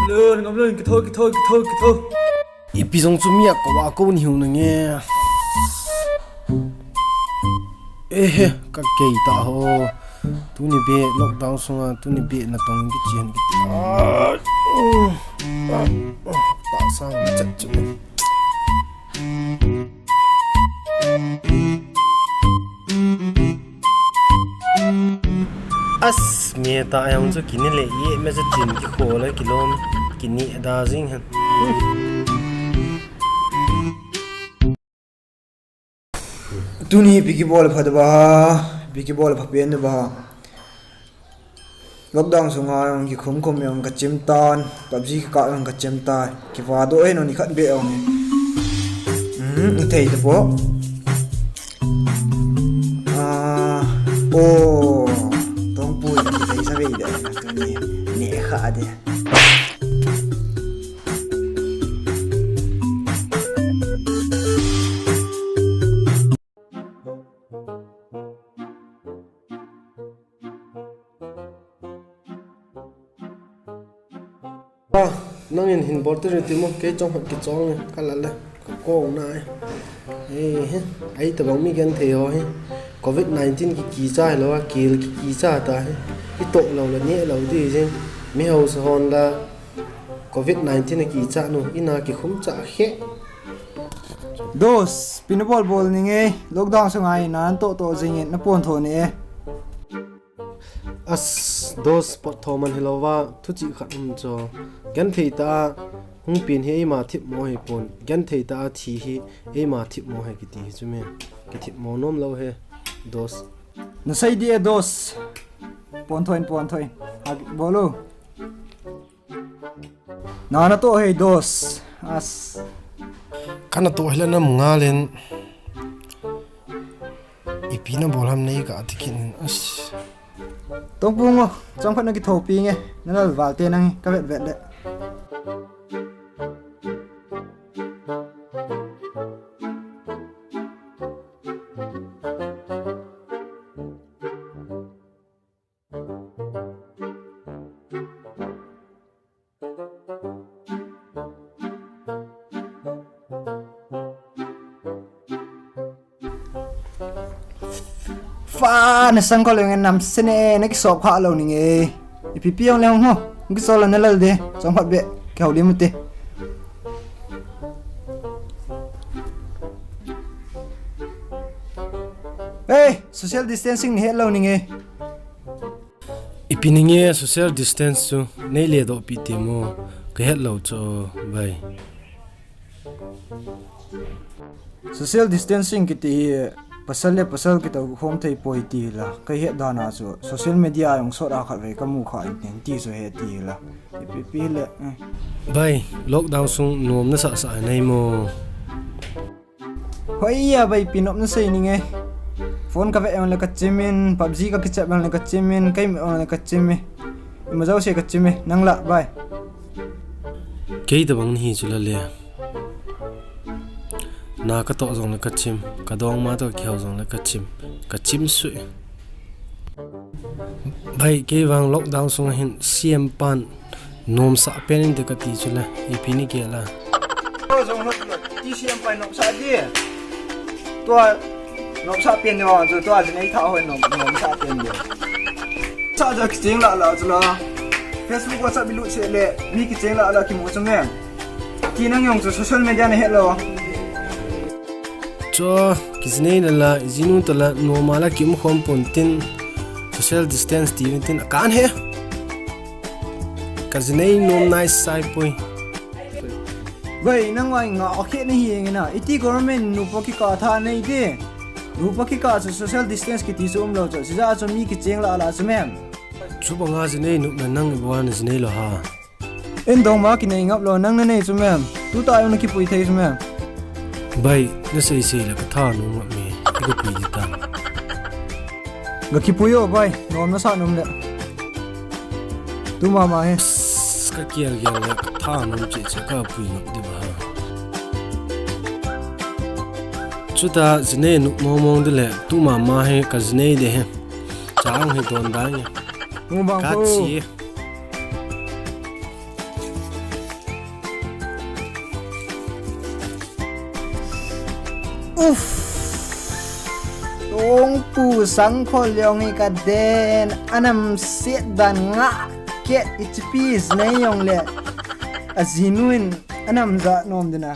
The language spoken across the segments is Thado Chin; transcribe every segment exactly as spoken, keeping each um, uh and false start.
Lun, ngam lun, kitho, kitho, kitho, kitho. Ipi jong chu mi a kou a kou ni hiu nange. Ehe, ka kei ta ho. Tuni be lockdown sunga, tuni be natong kichi hen kiti. Ah, mm, ah, ah, ta sang chat chu. As, mi ta ayang chu kini le ye me chu tin ki kho le kilom kini da jing hen. Tuni pi kibol pha da ba, pi kibol pha pen da ba. Lockdown sunga jong kikhum khum jong ka chim tan, PUBG kikap jong ka chim tan, kivado e, noni khat be jong. Hmm, i thei te po. Ah, o, tong pui, i thei sa vei de, tuni, ne kha de. Ah, nangin hin bol te ri ti mo, kei chong hat ki chong e, ka la le, ka kong na e. Eh, he, ai ta bang mi gen thei ho hi. Covid nineteen ki kicha hi lo a, kil ki kicha ta hi. I to lo la ne lo di jing. Mi hausa hon la Covid nineteen a kicha nu, ina kikhum cha khe. Dos, pi na bol bol ni nge, lockdown sunga ina an to to jing in, na pon tho ni e. As, dos pot tho man hi lo va, thu chi khat um cho. Gen thei ta, hung pin hi eima thip mo hi pon. Gen thei ta, thi hi eima thip mo hi kiti hi chu me. Ki thip mo nom lo he, dos. Na sei di e dos. Pon tho in, pon tho in. A, bol o. Na na to hei dos. As. Kana to hila na munga len. Ipi na bol ham nei ka ati kit in. As. Tong pung o, chang phat na ki thopi nge. Na lal val te nang ka vet vet le. Fa, na sang ko le nge nam se ne, na ki sop kha lo ni nge. Ipi pi jong le hung ho, ki so lo na lal de, song khat be, ki hau lim te. Hey, social distancing ni het lo ni nge. Ipi ni nge social distance chu nei le doh pi ti mo, ka het lo chu bai. Social distancing kiti hi pasal le pasal kito khom thei poi ti la, ka het dan a chu social media jong sot a khat vei ka mu kha in ti chu he ti la. Ipi pi le, eh. Bai, lockdown sung nom na sa sa nei mo. Hoi ya bai, pi nop na sei ni nge. Phone ka ve jong le ka chim in, PUBG ka kichep jong le ka chim in, kai me jong le ka chim e. Ima jao se ka chim e, nang la bai. Kei ta bang ni hi chu la le. Na ka to jong le ka chim, ka dong ma to ki hau jong le ka chim, ka chim sui. Bai, kei vang lockdown sung hin C M pan nom sa pen in de ka ti chu la, ipi ni ke la. Ko jong lo, ti C M pan nom sa di. Tua nom sa pen de wa chu tua jin ei tha ho nom, nom sa pen de. Sa ja kicheng la la chu la. Facebook, WhatsApp i lut se le, mi kicheng la la ki mu chu me. Ti nang jong chu social media na het lo. Cho, ki jinei la la, i jinu ta la, nom a la ki um khom pon tin, social distance ti vin tin, a kan he. Ka jinei nom nai sai poi. Bai, nang wai nga, okay na hi nge na. Iti government nupa ki ka tha nei de. Nupa ki ka chu social distance kiti chu um lo chu. Sija chu mi kicheng la la chu mem. Chu banga jinei nup na nang i bua na jinei lo ha. In dong ma ki nei ngap lo, nang na nei chu mem. Tu ta yung na kipui thei chu mem. Bai, na sei sei la ka tha nom ngap me. I ka pui di ta. Ga kipui o bai, nom na sa nom le. Tu mama he. Ka kial kial le ka tha nom che che ka pui ngap di ba. Chuta jinei nup mong mong di le, tu mama he ka jinei de he. Chang he don da nge. Mu bang ka ko. Chi. Uff. Tongpu Sangkhol jong hi ka den, anam set dan nga ket ichipi nei jong le. Ajinuin anam ja nom dina.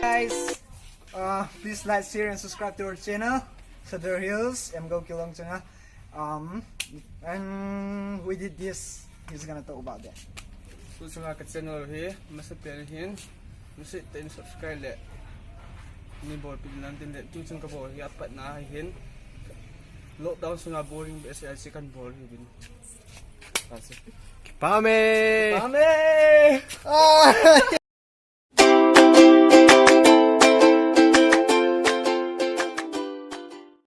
Guys, uh, please like, share and subscribe to our channel, Sadar Hills, M Go Kilong channel. Um, and we did this. He's gonna talk about that. Susanga ka channel hi, masa pen hin, masa ten subscribe le. Ni bol pin nan tin le, tu chang ka bol hi, apat na hin. Lockdown sunga boring be se a si kan bol hi bin. Pame! Pame! Ah!